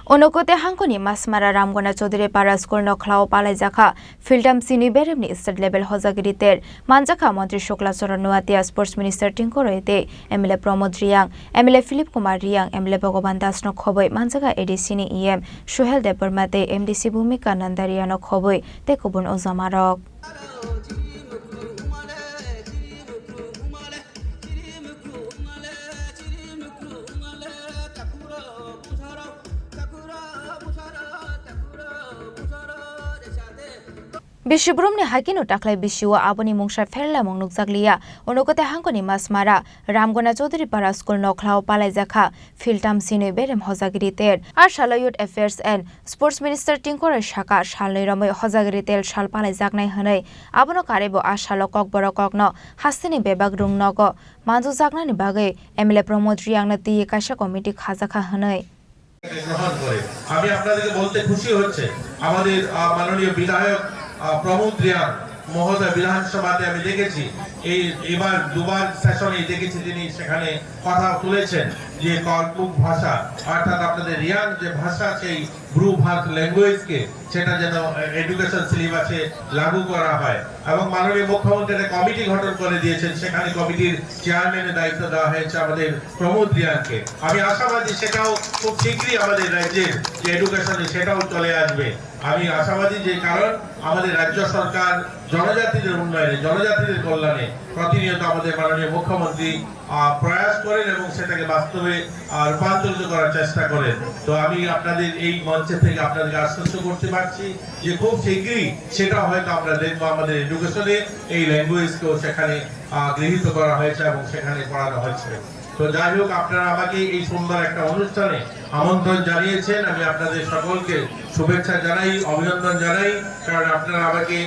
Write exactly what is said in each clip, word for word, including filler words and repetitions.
Unokoti hangkoni Masmara Ramgona Chaudhary Para School nokhlao palaijakha Philtam Sini Beremni State Level Hojagiri ter manjakha Montri Shukla Charan Noatia, Sports Minister Tinku Roy tei M L A Pramod Reang, M L A Philip Kumar Reang, M L A Bhagavan Das no khoboi manjakha A D C ni E M Suhel Debbarma tei M D C Bhumika Nandaria no khoboi tei kubun ojamarok. Bisi brumni hakino taklai bisio aboni mungsa pherlamung nukjakliya. Unokoti hangkoni Masmara Ramgona Chaudhary Para School nokhlao palaijakha Philtam Sini Berem Hojagiri ter. A salo Youth Affairs and Sports Minister Tinku Roy saka, salnwi romwi Hojagiri ter sal palaijaknai hwnwi. Abono karwibo a salo Kokborok kokno hasteni bebak rung nogo manjujaknani bagwi M L A Pramod Reang no twiwi kaisa committee khajakha hwnwi. গ্রহণ করে। আমি আপনাদেরকে বলতে খুশি হচ্ছে, আমাদের, আহ, মাননীয় বিধায়ক, আহ, প্রমোদ রিয়াং মহোদয় বিধানসভাতে আমি দেখেছি, এই এবার দুবার সেশনে দেখেছি তিনি সেখানে কথা তুলেছেন যে কর্মুক ভাষা, অর্থাৎ আপনাদের রিয়াং যে ভাষা, সেই ব্রু ভার্ব ল্যাঙ্গুয়েজকে সেটা যেন, আহ, এডুকেশন সিলেবাসে লাগু করা হয়। এবং মাননীয় মুখ্যমন্ত্রী একটা কমিটি গঠন করে দিয়েছেন, সেখানে কমিটির চেয়ারম্যানের দায়িত্ব দেওয়া হয়েছে আমাদের প্রমোদ রিয়াংকে। আমি আশাবাদী সেটাও খুব শীঘ্রই আমাদের রাজ্যের যে এডুকেশনে সেটাও চলে আসবে। আমি আশাবাদী যে, কারণ আমাদের রাজ্য সরকার জনজাতিদের উন্নয়নে, জনজাতিদের কল্যাণে প্রতিনিয়ত আমাদের মাননীয় মুখ্যমন্ত্রী, আহ, প্রয়াস করেন এবং সেটাকে বাস্তবে, আহ, রূপান্তরিত করার চেষ্টা করেন। তো আমি আপনাদের এই মঞ্চে থেকে আপনাদেরকে আশ্বস্ত করতে পারছি যে খুব শীঘ্রই সেটা হয়তো আমরা দেখবো আমাদের এডুকেশনে এই ল্যাঙ্গুয়েজকেও সেখানে, আহ, গৃহীত করা হয়েছে এবং সেখানে পড়ানো হচ্ছে। তো যাই হোক, আপনারা আমাকে এই সুন্দর একটা অনুষ্ঠানে আমন্ত্রণ জানিয়েছেন, আমি আপনাদের সকলকে শুভেচ্ছা জানাই, অভিনন্দন জানাই, কারণ আপনারা আমাকে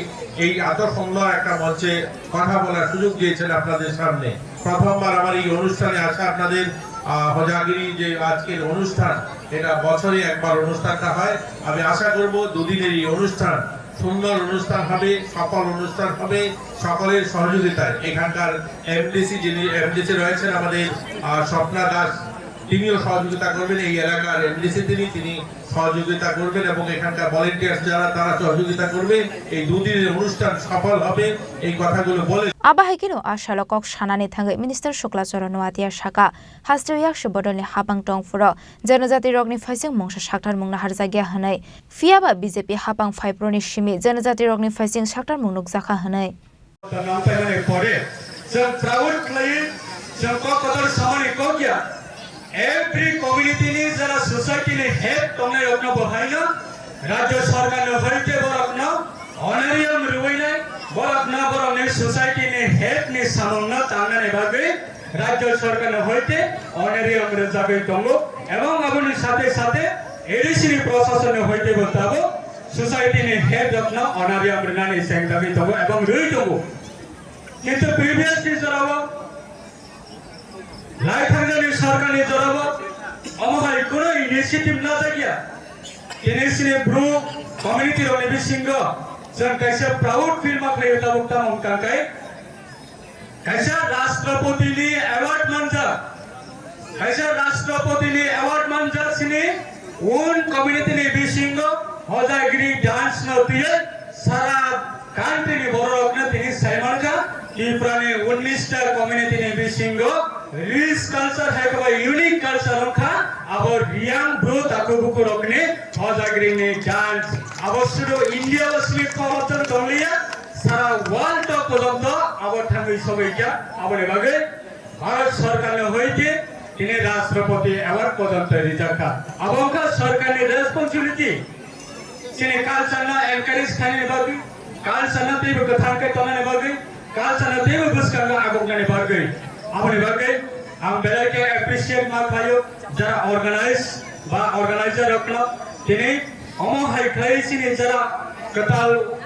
এই এত সুন্দর একটা মঞ্চে কথা বলার সুযোগ দিয়েছেন আপনাদের সামনে। প্রথমবার আমার এই অনুষ্ঠানে আসা আপনাদের, আহ, হজাগিরি যে আজকের অনুষ্ঠান, এটা বছরে একবার অনুষ্ঠানটা হয়। আমি আশা করব দুদিনের এই অনুষ্ঠান সুন্দর অনুষ্ঠান হবে, সফল অনুষ্ঠান হবে সকলের সহযোগিতায়। এখানকার এমডিসি, যিনি এমডিসি রয়েছেন আমাদের, আহ, স্বপ্না দাস, তিনিও সহযোগিতা করবেন। এই এলাকার এমডিসি তিনি, তিনি সহযোগিতা করবেন এবং এখানকার ভলেন্টিয়ার্স যারা, তারা সহযোগিতা করবে। এই দুদিনের অনুষ্ঠান সফল হবে, এই কথাগুলো বলে Abo hai kheno a salo kok sanani thangwi Minister Shukla Charan Noatia saka, hasteo yaksu bodolni hapang tong phuro jenojatirokni phaising mungsa saktarmung naharjakya hwnwi. Phiyaba B J P hapang phaiphuruni simi jenojatirokni phaising saktarmung nukjakha hwnwi. Nang paimani pore, chwng proud khlaiwi, chwng kok kotor samani kok ya. Every community ni jara society ni head tongnai rokno bo haino Rajya Sarkar ni hoite borokno honorarium rwinai, borokno borokni society ni head ni samungno tangnani bagwi Rajya Sarkar ni hoite honorarium rwjagwi tongo, ebong aboni sathe sathe A D C ni prosason ni hoite bo tabuk society ni head rokno honorarium rwnani cheng dagwi tongo ebong rwi tongo. Kintu previous ni jorao, lai thangjani sarkar ni jorao, omo hai kuno initiative lajakya. Tini sini Bru community rokni bisingo chwng kaisa proud feel ma khlai tabuk tamo wngkha khe, kaisa Rashtrapati ni award manjak, kaisa Rashtrapati ni award manjak sini un community ni bisingo hojagiri dance no twiwi sara country ni borok rokno tini saimankha. Tripura ni unnish ta community ni bisingo rich culture hai khe unique culture wngkha, abo Reang Bru takhuk bukhuk rokni hojagiri ni dance. Abo sudu India o simi khobor tong tongliya, sara world o pojonto abo thangwi sogwi kha. Aboni bagwi Bharat Sarkar ni hoite tini Rashtrapati Award pojonto rijak kha. Abo wngkha sarkar ni responsibility. Chini culture no encourage khainani bagwi, culture no teibo kwthang khe tongnani bagwi, culture no teibo bwskango agoknani bagwi. Aboni bagwi ang belai khe appreciate ma khlaio jara organize ba organizer rokno. Tini omo hai khlai chini jara kwtal,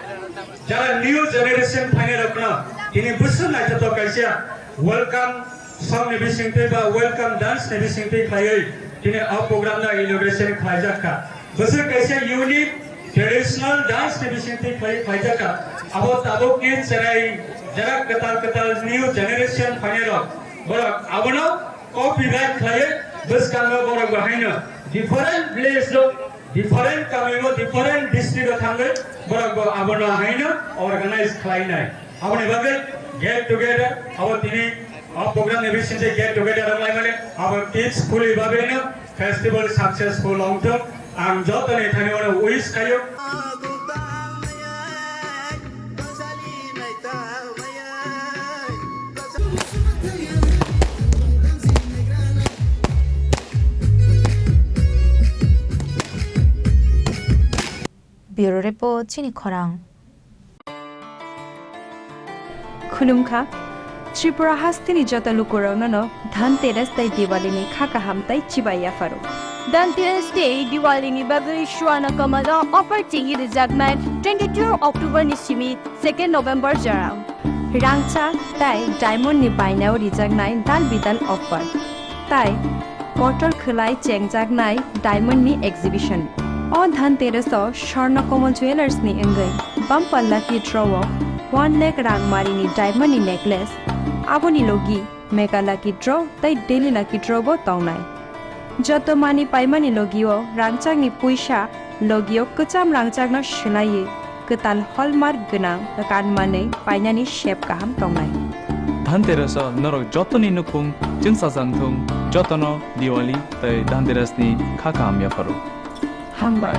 jara new generation phainai rokno tini bwswk naithothok kaisa welcome song ni bisingtwi ba welcome dance ni bisingtwi khlaiwi tini o program no inauguration khlaijak kha. Bwswk kaisa unique traditional dance ni bisingtwi khlai, khlaijak kha. Abo tabukni cherai jara kwtal kwtal new generation phainai rok, borok abono copyright khlaiwi bwskango borok bo haino Different place o, different kamio, different district o thangwi borok bo abono haino organize khlainai. Aboni bagwi get together abo tini o program ni bisingtwi get together wng laimani abo peacefully bagwino festival successful wngthung. Ang jotoni thani wano wish khaio. Bureau Report, chini khorang. Khulumkha, Tripura hasteni joto lukurokno no Dhanteras tei Diwali ni kha kaham tei chibai yapharo. Dhanteras tei Diwali ni bagwi Swarna Kamal o offer chengwi rijaknai twenty two October ni simi second November jora. Rangchak tei diamond ni bainao rijaknai dal bidal offer. Tai kotor khwlai chengjaknai diamond ni exhibition. O Dhanteras o Swarna Kamal Jewellers ni wngwi bumper lucky draw o one lakh rang mari ni diamond ni necklace, aboni logi mega lucky draw tei daily lucky draw bo tongnai. Joto mani paimani logio rangchakni puisa logio kwcham rangchakno swlaiwi kwtal hallmark gwnang kan manwi painani sep kaham tongnai. Dhanteras o norok jotoni nukhung chwngsajak thung, jotono Diwali tei Dhanteras ni kha kaham yapharo. Hambai.